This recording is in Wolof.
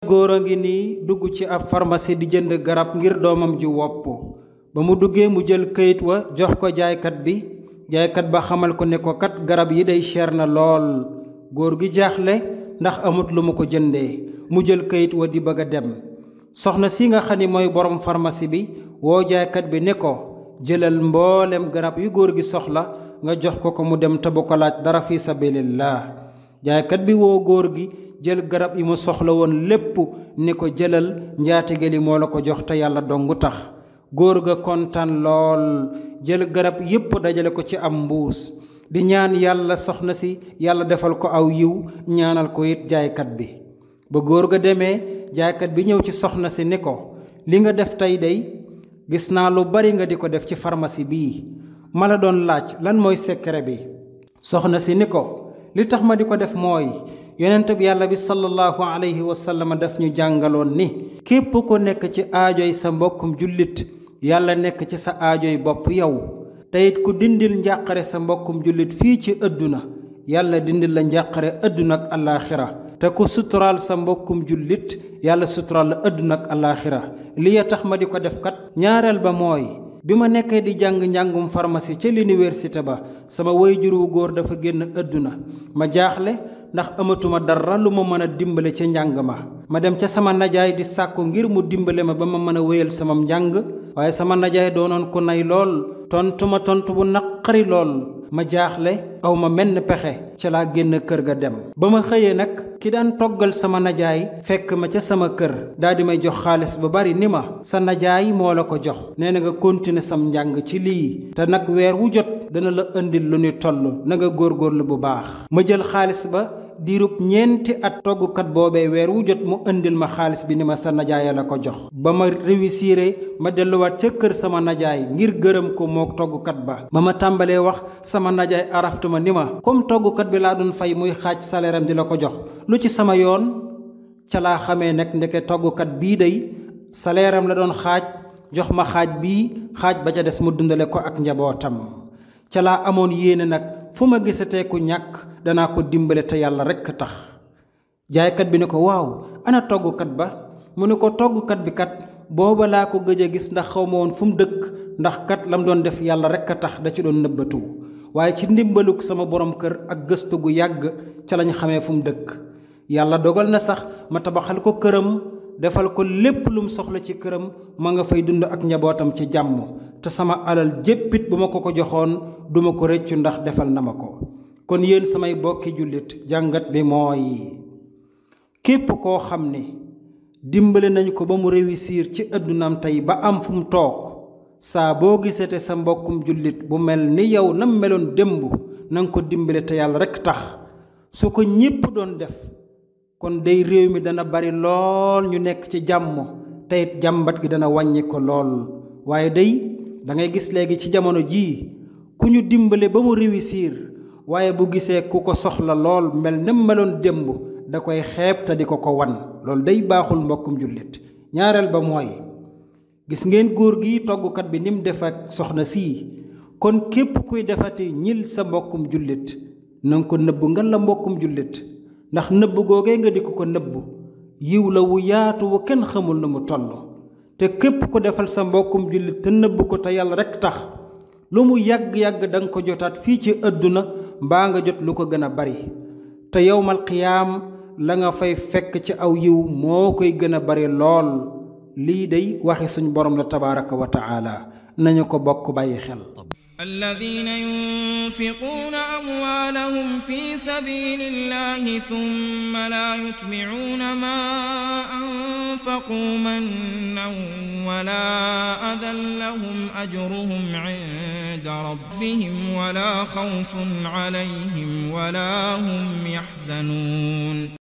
góor a ngi nii dugg ci ab pharmacie di jënd garab ngir doomam ju wopp ba mu duggee mu jël këyit wa jox ko jaaykat bi jaaykat ba xamal ko ne ko kat garab yi day cher na lool góor gi jaaxle ndax amut lu mu ko jëndee mu jël këyit wa di bëgg a dem soxna si nga xam ni mooy borom pharmacie bi woo jaaykat bi ne ko jëlal mboolem garab yu góor gi soxla nga jox ko mu dem te bu ko laaj dara fi sabilillah jaaykat bi woo góor gi jël garab yi mu soxla woon lépp ni ko jëlal njaatige li moo la ko jox te yàlla dongu tax góor ga kontaan lool jël garab yépp dajale ko ci am mbuus di ñaan yàlla soxna si yàlla defal ko aw yiw ñaanal ko it jaaykat bi ba góor ga demee jaaykat bi ñëw ci soxna si ni ko li nga def tey day gis naa lu bari nga di ko def ci pharmacie bii ma la doon laaj lan mooy secret bi soxna si ni ko li tax ma di ko def mooy yonent bi yàlla bi sallallahu alayhi wa sallam daf ñu jàngaloon ni képp ko nekk ci aajoy sa mbokkum jullit yàlla nekk ci sa aajoy bopp yow te it ku dindil njàqare sa mbokkum jullit fii ci ëdduna yàlla dindil la njàqare ëdduna ak alaaxira te ku suturaal sa mbokkum jullit yàlla suturaal la ëdduna ak alaaxira li ya tax ma di ko def kat ñaareel ba mooy bi ma nekkee di jàng njàngum pharmacie ca l'université ba sama waajur wu góor dafa génn ëdduna ma jaaxle ndax amatuma dara lu ma mën a dimbale ca njàng ma dem ca sama najaay di sàkku ngir mu dimbale ma ba ma mën a wéyal sama njàng waaye sama najaay doonoon ku nay lool tontu ma tontu bu naqari lool ma jaaxle aw ma menn pexe ca laa génn kër ga dem ba ma xëyee nag ki daan toggal sama najaay fekk ma ca sama kër daal di may jox xaalis ba bari ni ma sa najaay moo la ko jox nee na nga continuer sam njàng ci lii te nag weer wu jot dana la indil lu ni toll na nga góorgóorlu bu baax ma jël xaalis ba diirub ñeenti at toggkat boobee weer wu jot mu indil ma xaalis bi ni ma sa najaay la ko jox ba ma réussir ma delluwaat ca kër sama najaay ngir gërëm ko mook toggkat ba ma tàmbalee wax sama najaay araftuma ni ma comme toggkat bi laa doon fay muy xaaj salaire am di la ko jox lu ci sama yoon ca laa xamee nag ndeke toggkat bii day salaire am la doon xaaj jox ma xaaj bii xaaj ba ca des mu dundale ko ak njabootam ca laa amoon yéene nag fu ma gisatee ku ñàkk danaa ko dimbale te yàlla rekk tax jaaykat bi ne ko waaw ana toggkat ba mu ne ko toggkat bi kat booba laa ko gëj a gis ndax xaw ma woon fu mu dëkk ndax kat lam doon def yàlla rekk a tax da ci doon nëbbatu waaye ci ndimbaluk sama borom kër ak gëstu gu yàgg ca lañ xamee fu mu dëkk yàlla dogal na sax ma tabaxal ko këram defal ko lépp lum soxla ci këram ma nga fay dund ak njabootam ci jàmm te sama alal jéppit bu ma ko joxoon duma ko rëccu ndax defal na ma ko kon yéen samay bokki jullit jàngat bi mooy képp koo xam ne dimbale nañ ko ba mu réussir ci ëddunaam tey ba am fu mu toog saa boo gisate sa mbokkum jullit bu mel ni yow nam meloon démb na nga ko dimbale te yàlla rekk tax su ko ñépp doon def kon day réew mi dana bari lool ñu nekk ci jàmm te it jàmbat gi dana wàññi ko lool waaye day da ngay gis léegi ci jamono jii ku ñu dimbale ba mu réussir waaye bu gisee ku ko soxla lool mel ni meloon démb da koy xeeb te di ko wan loolu day baaxul mbokkum jullit ñaareel ba mooy gis ngeen góor gi toggkat bi ni mu def ak soxna sii kon képp kuy defati ñil sa mbokkum jullit na nga ko nëbb nga la mbokkum jullit ndax nëbb googee nga di ko nëbb yiw la wu yaatu wu kenn xamul na mu toll te képp ko defal sa mbokkum jullit te nëbb ko te yàlla rekk tax lu mu yàgg-yàgg da nga ko jotaat fii ci àdduna mbaa nga jot lu ko gën a bari te yawmal qiyaam la nga fay fekk ci aw yiw moo koy gën a bari lool lii day waxi suñ borom la tabaaraka wa taala nañu ko bokk bàyyi xel الذين ينفقون أموالهم في سبيل الله ثم لا يتبعون ما أنفقوا منا ولا أذى لهم أجرهم عند ربهم ولا خوف عليهم ولا هم يحزنون